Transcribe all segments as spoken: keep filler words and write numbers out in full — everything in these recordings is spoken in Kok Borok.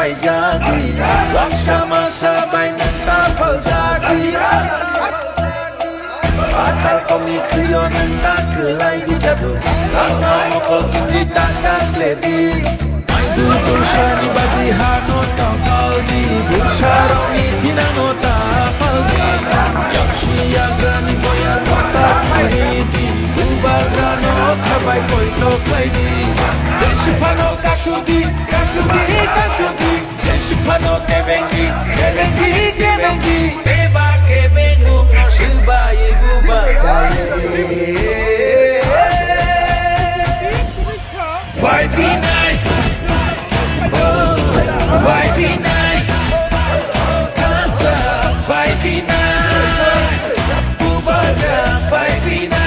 Jadi, waksa masa bai nang ta phaljadi. Atal kongni khwio nang ta kwlai bijadu. Ang no mokol chingri ta kasledi. Maidu dusani baji hano ta phaldi. Dusarokni thinangno ta phaldi. Yaksi yagrani boya no ta phaldi. Bubagrano khabai poito khlaidi. Jesiphano kasudi, kasudi, kasudi. Jesiphano kebengi, kebengi, kebengi. Beba kebengu no sibai buba. Five v nine. Oh, five v nine. Kansa five v nine. Bubagra five v nine.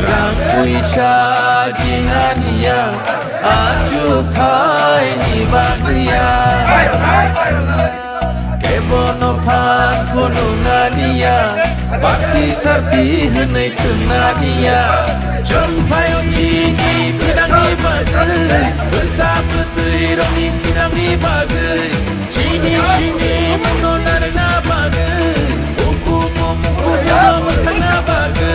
Rang puisa jinganiya, achu thaini bagriya. Kebono phan phunuknaniya, bakti sarti hwnwi thwngnaniya. Chwng phaio chini thinangni bagwi, bwsa bwtwi rokni thinangni bagwi, chini sini mungno narwkna bagwi, ukumo mukumo mwthangna bagwi.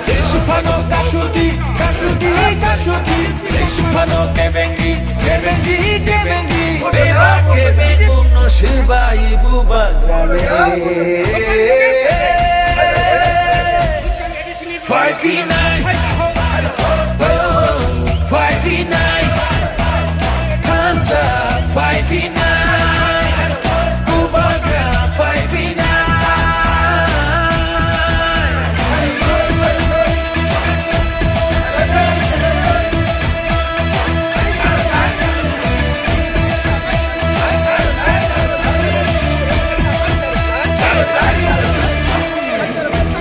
Jesu phano kasudi, kasudi, kasudi. Jesu phano kebengi, kebengi, kebengi. Beba kebengungno swbai bubagrani. Five v nine. Oh, five v nine. Kansa five v nine. Bubagra five v nine.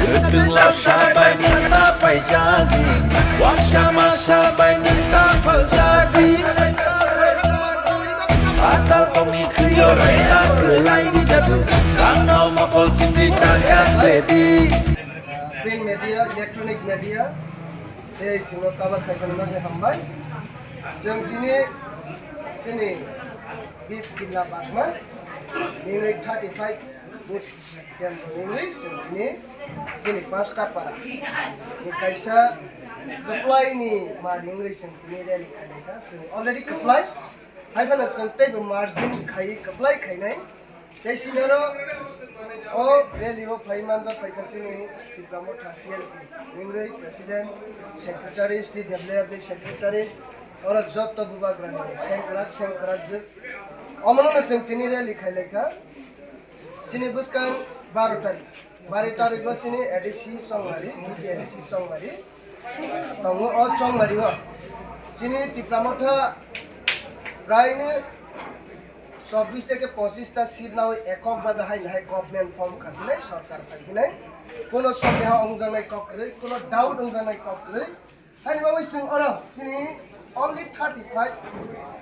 Kwthwng lasa bai nini ta paijadi, waksa masa bai nini ta phaljadi. Atal kongni khwio nini ta kwlai rijadu, ang no mokol chingri ta kasledi. Print media, electronic media, tei chwngno cover khai phano bagwi hambai. Chwng tini chini bis killa bagma, nini thirty five booth. Yang wngwi chwng tini chini Panchta para ni kaisa kwplaini mar wngwi chwng tini rally khailai kha. Chwng already kwplai, hai phano chwng teibo margin khai kwplai khainai. Tei chini oro o rally o phai manjak phai kha chini Tipra Motha T L P wngwi president, secretaries, T W F ni secretaries, oro joto bubagrani sengkrak sengkrak jwk. Omono no chwng tini rally khailai kha. Chini bwskang baro tarik, baro tarigo chini A D C Chongmari, D T A D C Chongmari tongo. O Chongmari o chini Tipra Motha praini chobbish theke pochish ta seat nawi ekok bhabe haino hai government form kha phinai, sorkar phai phinai. Kono sondeho wngjaknai kok kwrwi, kono doubt wngjaknai kok kwrwi. Hani bagwi chwng oro chini only thirty five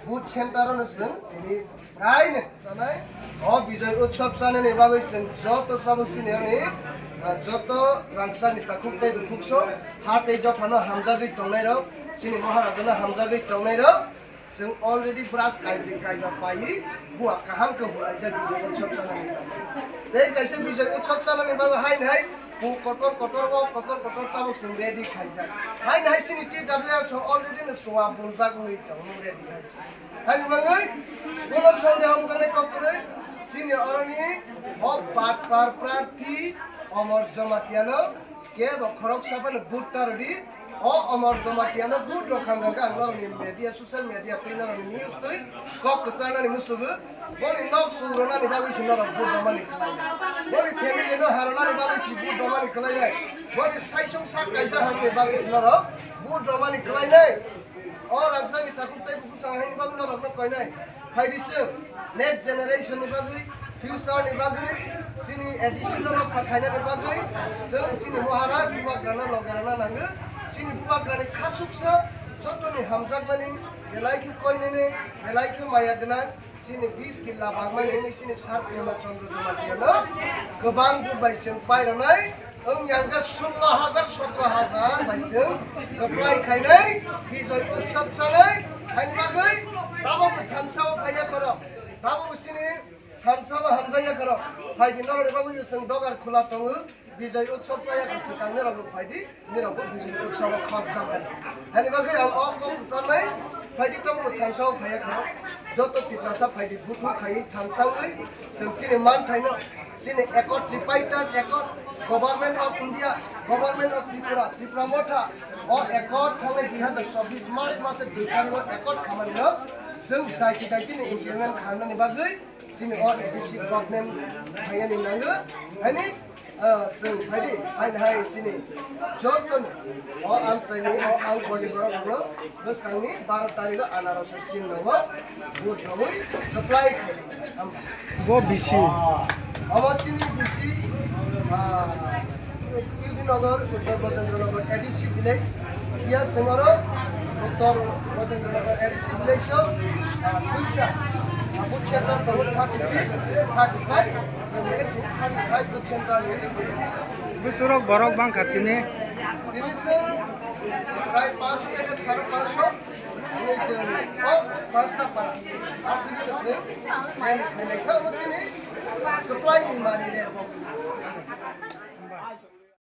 booth center ono chwng tini raino tanai. O Bijoy Utsav chanani bagwi chwng joto sabo chini ani, ah, joto rangchakni takhuk tei bukhuk so ha tei dophano hamjagwi tongnai rok, chini Maharajano hamjagwi tongnai rok. Chwng already brush kaibri kaiba paiwi bua kaham khe hulaijak Bijoy Utsav chanani bagwi. Tei kaisa Bijoy Utsav chanani bagwi haino hai pung kotor kotor o kotor kotor tabuk chwng ready khaijak. Haino hai chini T W F chwng already no chwng buljak wngwi tongo ready hai. Haini bagwi bono sonde hamjaknai kok kwrwi chini oroni o batpar prarthi Omor Jomatiano kebo khoroksa phano vote ta rwdi. O Omor Jomatiano vote rw kha hwnkhe ang norokni media, social media tei norokni news twi kok kwcharnani musugo. Boni nok su rwnani bagwi se norok vote rwmani kwlainai. Boni family no ha rwnani bagwi se vote rwmani kwlainai. Boni saisung sak kaisa hamni bagwi se norok vote rwmani kwlainai. O rangchakni takhuk tei bukhuk chang haini bagwi norokno koinai. Phaidi chwng next generation ni bagwi, future ni bagwi, chini A D C no rokha khainani bagwi chwng chini Maharaj Bubagrano loge rwna nango. Chini Bubagrani khasuksa Jottoni hamjakmani belai khe koinene, belai khe maya gwnang, chini bis killa bangmani wngwi chini sar Prema Chandra Jamatia no kwbang buk bai chwng pairwnai, wng yang khe sullo hajar, sotro hajar bai chwng kwplai khainai, Bijoy Utsav chanai, haini bagwi tabukbo thansa o phaiya khorok, tabukbo chini thansa o hamjakya khorok, phaidi norokni bagwi chwng dogar khula tongo. Bijoy Utsav chaya khe swkang nirokbo phaidi, nirokbo Bijoy Utsav o khorokjakmani. Hani bagwi ang o kok kwcharnai, phaidi tongbo thansa o phaiya kha. Joto Tiprasa phaidi buthu khaiwi thansa wngwi chwng chini manthaino, chini accord, tripartite accord, Government of India, Government of Tripura, Tipra Motha, o accord thangnai dui hazar chobbish March mase dui tarikh o accord khamanino chwng daiti daiti ni implement khanani bagwi chini o A D C government phaiyani nango. Hani, ah, chwng phaidi, haini hai chini joto o amchaini o ang goni borok rokno bwskangni baro tarikh o anarosoi chini nogo vote rogwi kwplai khaidi. Bo B C. Omo chini B C, ah, U P Nagar, Uttar Bajendra Nagar A D C village. Iya sengoro Uttar Bajendra Nagar A D C village o, ah, duita, ah, booth center tongo thirty six, thirty five, seventy, thirty five booth center ni. Busurok borok bangkha tini. Tini se prai panch theke sare panch, tini se o panch ta para. Asli se, khailai khailai kha, omo chini kwplai ni mari le.